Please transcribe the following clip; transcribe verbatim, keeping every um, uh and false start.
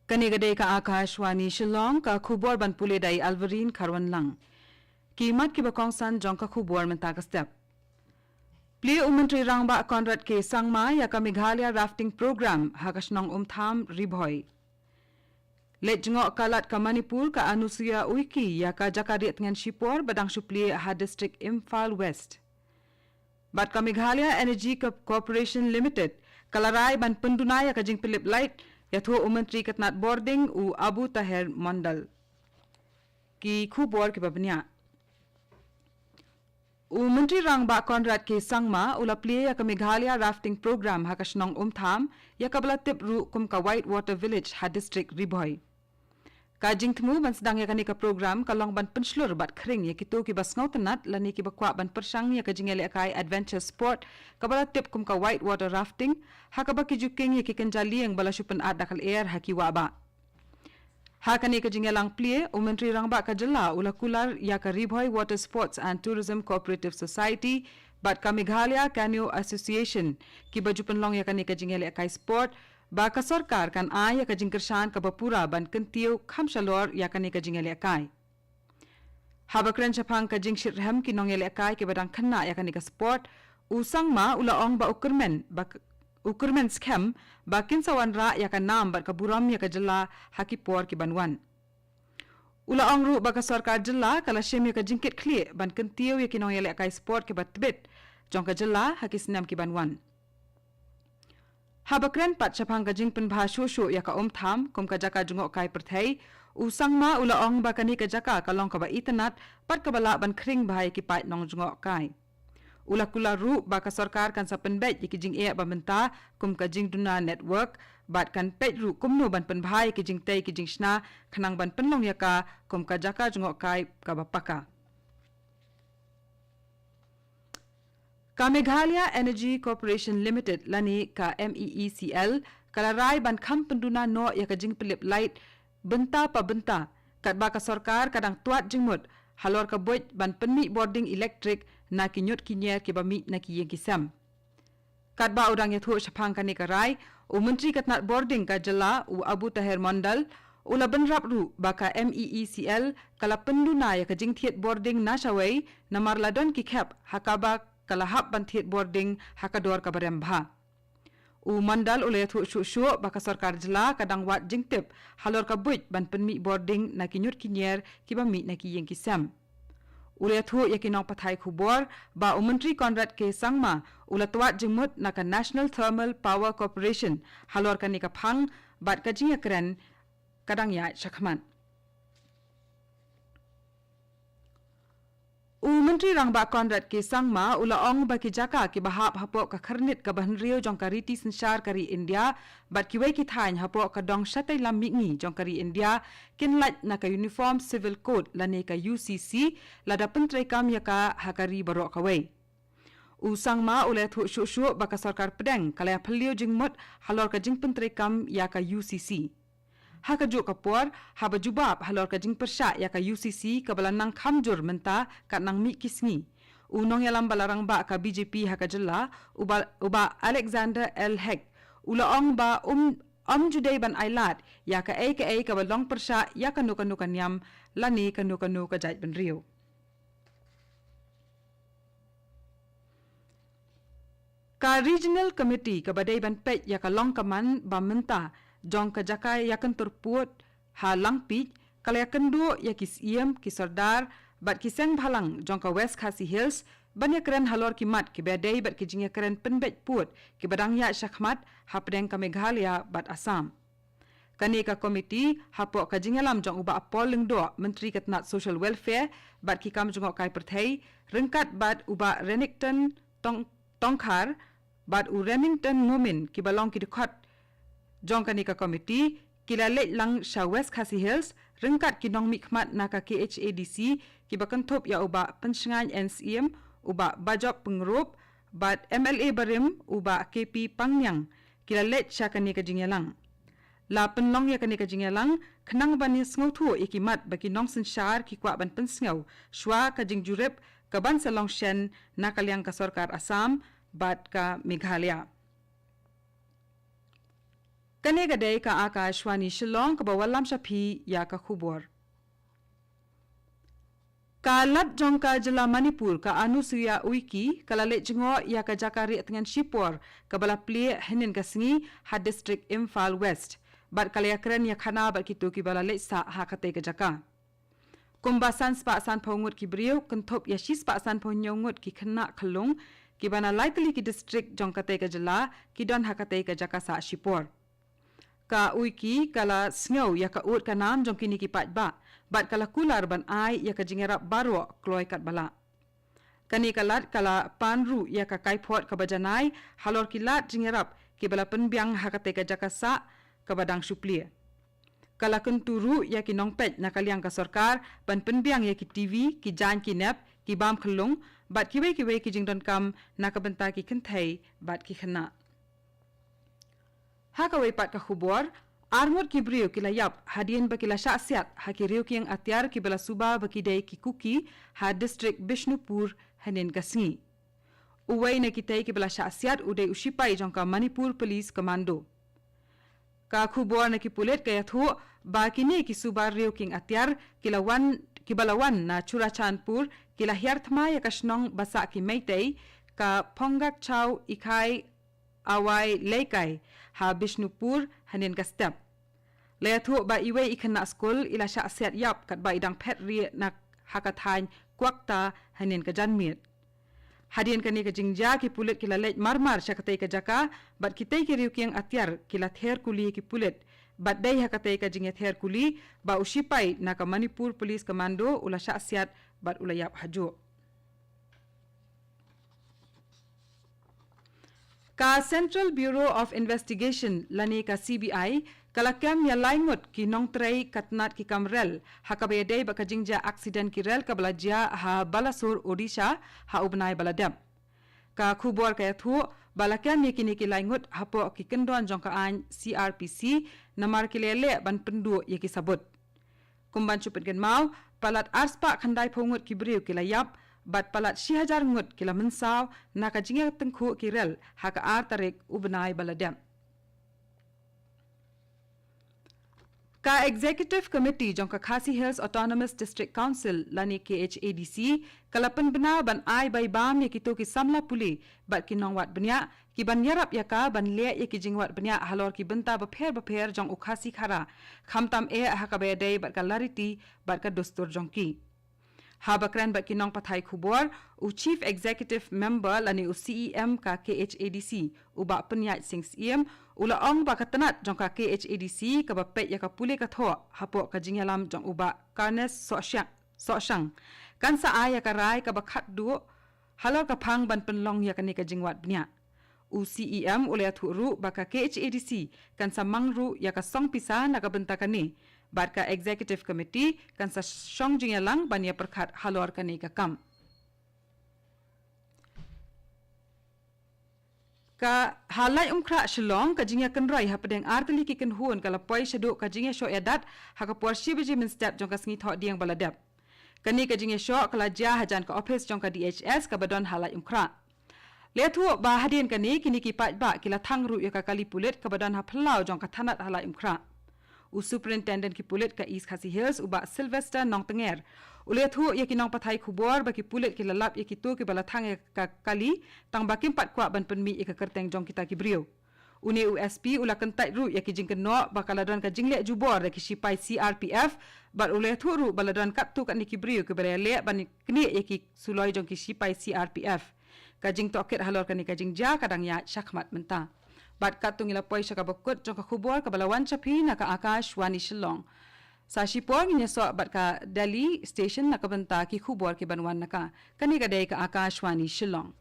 Kane ka dei ka Akashvani Shillong, ka khubor ban pule da i Alvarine Kharwanlang. Ki mat kiba kongsan jong ka khubor mynta ka step. Plie u Myntri Rangbah Conrad K Sangma ïa ka Meghalaya Rafting Program ha ka shnong Umtham, Ri Bhoi. Leit jngoh ka Lat ka Manipur ka Anusuiya Uikey ïa ka jaka rieh tngen shipor ba dang shu plie ha district Imphal West. Bad ka Meghalaya Energy Co-, Corporation Limited ka la rai ban pynduna ïa ka jingpynlip light, ïathuh u Myntri ka tnat bording u Abu Taher Mondal. Ki khubor kiba bniah. U Myntri Rangbah Conrad K Sangma u la plie ïa ka Meghalaya Rafting Program ha ka shnong Umtham, ïa kaba la tip ruh kum ka White Water Village ha district Ri Bhoi. Ka jingthmu ban sdang ïa kane ka program ka long ban pynshlur bad khring ïa kito kiba sngewtynnat lane kiba kwah ban pyrshang ïa ka jingïalehkai adventure sport kaba la tip kum ka White Water Rafting, ha kaba ki ju kieng ïa ki kynja lieng ba la shu pynat da ka lyer ha ki wah bah. Ha kane ka jingïalang plie, u Myntri Rangbah ka jylla u la kular ïa ka Ri Bhoi Water Sports and Tourism Cooperative Society bad ka Meghalaya Canoe Association kiba ju pynlong ïa kane ka jingïalehkai sport, ba ka sorkar kan ai ïa ka jingkyrshan kaba pura ban kyntiew kham shalor ïa kane ka jingïalehkai. Haba kren shaphang ka jingshitrhem ki nongïalehkai kiba dang khynnah ïa kane ka sport, u Sangma u la ong ba u kyrmen, ba k-, u kyrmen skhem ba kin sa wanrah ïa ka nam bad ka burom ïa ka jylla ha ki por ki ban wan. U la ong ruh ba ka sorkar jylla ka la shim ïa ka jingkitkhlieh ban kyntiew ïa ki nongïalehkai sport kiba tbit jong ka jylla ha ki snem ki ban wan. Haba kren pat shaphang ka jingpynbha shuh shuh ïa ka Umtham kum ka jaka jngohkai pyrthei, u Sangma u la ong ba kane ka jaka ka long kaba itynnat bad kaba lah ban khring bha ïa ki paid nongjngohkai. U la kular ruh ba ka sorkar kan sa pynbeit ïa ki jingeh ba mynta kum ka jingduna network, bad kan peit ruh kumno ban pynbha ïa ki jingtei ki jingshna khnang ban pynlong ïa ka kum ka jaka jngohkai kaba paka. Ka Meghalaya Energy Corporation Limited lane ka M E E C L ka la rai ban kham pynduna noh ïa ka jingpynlip light bynta pa bynta, katba ka sorkar ka dang twad jingmut halor ka buit ban pynmih bording elektrik na ki ñiut ki ñier kiba mih na ki ïing ki sem. Katba u dang ïathuh shaphang kane ka rai, u Myntri ka tnat bording ka jylla u Abu Taher Mondal u la bynrap ruh ba ka M E E C L ka la pynduna ïa ka jingthied bording na shawei, namar la don ki khep ha kaba ka la hap ban thied bording ha ka dor kaba rem bha. U Mondal u la ïathuh shuh shuh ba ka sorkar jylla ka dang wad jingtip halor ka buit ban pynmih bording na ki ñiut ki ñier kiba mih na ki ïing ki sem. U la ïathuh ïa ki nongpathai khubor ba u Myntri Conrad K Sangma u la twad jingmut na ka National Thermal Power Corporation halor kane ka phang, bad ka jingïakren ka dang ïaid shakhmat. U Myntri Rangbah Conrad K Sangma u la ong ba ki jaka kiba hap hapoh ka khyrnit kaba hynriew jong ka riti synshar ka ri India bad kiwei ki thaiñ hapoh ka dong shatei lam mihngi jong ka ri India kin lait na ka Uniform Civil Code lane ka U C C lada pyntreikam ïa ka ha ka ri baroh kawei. U Sangma u la ïathuh shuh shuh ba ka sorkar pdeng ka la ïaphylliew jingmut halor ka jingpyntreikam ïa ka U C C. Ha kajuh ka por, haba jubab halor ka jingpyrshah ïa ka U C C kaba la nang kham jur mynta katba nang mih ki sngi, u nongïalam ba la rangbah ka B J P ha ka jylla, u Bah, u Bah Alexander L Hek, u la ong ba um, ym ju dei ban ailad ïa kaei kaei kaba long pyrshah ïa kano kano ka niam lane kano kano ka jaitbynriew. Ka Regional Committee kaba dei ban peit ïa ka long ka man ba mynta jong ka jaka ïakyntur pud ha Langpit ka la ïakynduh ïa ki Syiem, ki Sordar bad ki Seng Bhalang jong ka West Khasi Hills ban ïakren halor ki mat kiba dei bad ki jingïakren pynbeit pud kiba dang ïaid shakhmat hapdeng ka Meghalaya bad Assam. Kane ka komiti, hapoh ka jingïalam jong u Bah Paul Lyngdoh, Myntri ka tnat Social Welfare bad ki kam jngohkai pyrthei, ryngkat bad u Bah Renikton Tong-, Tongkhar bad u Remington Momin kiba long ki dkhot jong kane ka komiti, ki la leit lang sha West Khasi Hills ryngkat ki nongmihkhmat na ka K H A D C kiba kynthup ïa u Bah Pynshngaiñ N Syiem, u Bah Bajop Pyngrope bad M L A barim u Bah K P Pangniang, ki la leit sha kane ka jingïalang. La pynlong ïa kane ka jingïalang khnang ban ïasngewthuh ïa ki mat ba ki nongsynshar ki kwah ban pynsngew shwa ka jingjurip kaban sa long shen na ka liang ka sorkar Assam bad ka Meghalaya. Kane ka dei ka Akashvani Shillong kaba wallam sha phi ïa ka khubor. Ka Lat jong ka jylla Manipur, ka Anusuiya Uikey, ka la leit jngoh ïa ka jaka rieh tngen shipor kaba la plieh hynnin ka sngi ha district Imphal West, bad ka la ïakren ïa khana bad kito kiba la leit sah ha katei ka jaka. Kumba san spah san phew ngut ki briew, kynthup ïa shi spah san phew hynñiew ngut ki khynnah khyllung kiba na lai tylli ki district jong katei ka jylla, ki don ha katei ka jaka sah shipor. Ka Uikey ka la sngew ïa ka ud ka nam jong kine ki paidbah, bad ka la kular ban ai ïa ka jingïarap baroh kloi katba lah. Kane ka Lat ka la pan ruh ïa ka kaiphod kaba janai halor ki lad jingïarap kiba la pynbiang ha katei ka jaka sah kaba dang shu plieh. Ka la kyntu ruh ïa ki nongpeit na ka liang ka sorkar ban pynbiang ïa ki T V, ki jaiñ ki nep, ki bam khyllung, bad kiwei kiwei ki jingdonkam na ka bynta ki kynthei bad ki khynnah. Ha kawei pat ka khubor, ar ngut ki briew ki la ïap hadien ba ki la shah siat ha ki riewkieng atiar kiba la suba ba ki dei ki Kuki ha district Bishnupur hynnin ka sngi. Uwei na kitei kiba la shah siat u dei u shipai jong ka Manipur Police Commando. Ka khubor na ki pulit ka ïathuh ba kine ki suba riewkieng atiar ki la wan, kiba la wan na Churachandpur, ki la hiar thma ïa ka shnong ba sah ki Meitei, ka Phongakchao Ikhai Awai Leikai, ha Bishnupur hynnin ka step. La ïathuh ba iwei i khynnah skul i la shah siat ïap katba i dang phet rieh na ha ka thaiñ Kwakta hynnin ka janmiet. Hadien kane ka jingjia, ki pulit ki la leit marmar sha katei ka jaka, bad kitei ki riewkieng atiar ki la ther kuli ki pulit, bad dei ha katei ka jingïather kuli ba u shipai na ka Manipur Police Commando u la shah siat bad u la ïap hajuh. Ka Central Bureau of Investigation lane ka C B I ka la kem ïa lai ngut ki nongtrei ka tnat ki kam rel ha kaba ïadei bad ka jingjia aksiden ki rel kaba la jia ha Balasore, Odisha, ha u bnai ba la dep. Ka khubor ka ïathuh ba la kem ïa kine ki lai ngut hapoh ki kyndon jong ka aiñ C R P C, namar ki la ïaleh ban pynduh ïa ki sabut. Kum ban shu pynkynmaw, palat ar spah khyndai phew ngut ki briew ki la ïap, bad palat shi hajar ngut ki la mynsaw na ka jingïatyngkhuh ki rel ha ka ar tarik u bnai ba la dep. Ka Executive Committee jong ka Khasi Hills Autonomous District Council lane K H A D C ka la pynbna ban ai bai bam ïa kito ki samla pule bad ki nongwad bniah, ki ban ïarap ïa ka ban leh ïa ki jingwad bniah halor ki bynta bapher bapher jong u Khasi Khara, khamtam eh ha kaba ïadei bad ka lariti bad ka dustur jong ki. Haba kren bad ki nongpathai khubor, u Chief Executive Member lane u C E M ka K H A D C, u Bah Pynïaid Sing Syiem, u la ong ba ka tnat jong ka K H A D C kaba peit ïa ka pule ka thoh hapoh ka jingïalam jong u Bah Carnes Sohshang, Sohshang, kan sa ai ïa ka rai kaba khatduh halor ka phang ban pynlong ïa kane ka jingwad bniah. U C E M u la ïathuh ruh ba ka K H A D C kan sa mang ruh ïa ka song pisa na ka bynta kane, bad ka Executive Committee kan sa shong jingïalang ban ïa pyrkhat halor kane ka kam. Ka ha Laitumkhrah Shillong, ka jingïakynroi hapdeng artylli ki kynhun ka la poi shaduh ka jingïashoh ïadat ha ka por shi baje mynstep jong ka sngi Thohdieng ba la dep. Kane ka jingïashoh ka la jia hajan ka ophis jong ka D H S kaba don ha Laitumkhrah. La ïathuh ba hadien kane, kine ki paidbah ki la thang ruh ïa ka kali pulit kaba don ha phyllaw jong ka thanat ha Laitumkhrah. U Superintendent ki pulit ka East Khasi Hills, u Bah Sylvester Nongtnger, u la ïathuh ïa ki nongpathai khubor ba ki pulit ki la lap ïa kito kiba la thang ïa ka kali, tang ba kim pat kwah ban pynmih ïa ka kyrteng jong kita ki briew. Une u S P u la kyntait ruh ïa ki jingkynnoh ba ka la don ka jingleh jubor da ki shipai C R P F, bad u la ïathuh ruh ba la don katto katne ki briew kiba la ïaleh ban knieh ïa ki suloi jong ki shipai C R P F. Ka jingtohkit halor kane ka jingjia ka dang ïaid shakhmat mynta. Bad katto ngi la poi sha kaba kut jong ka khubor kaba la wan sha phi na ka Akashvani Shillong. Sa shipor ngin ïasoh bad ka Delhi Station na ka bynta ki khubor ki ban wan na ka. Kane ka dei ka Akashvani Shillong.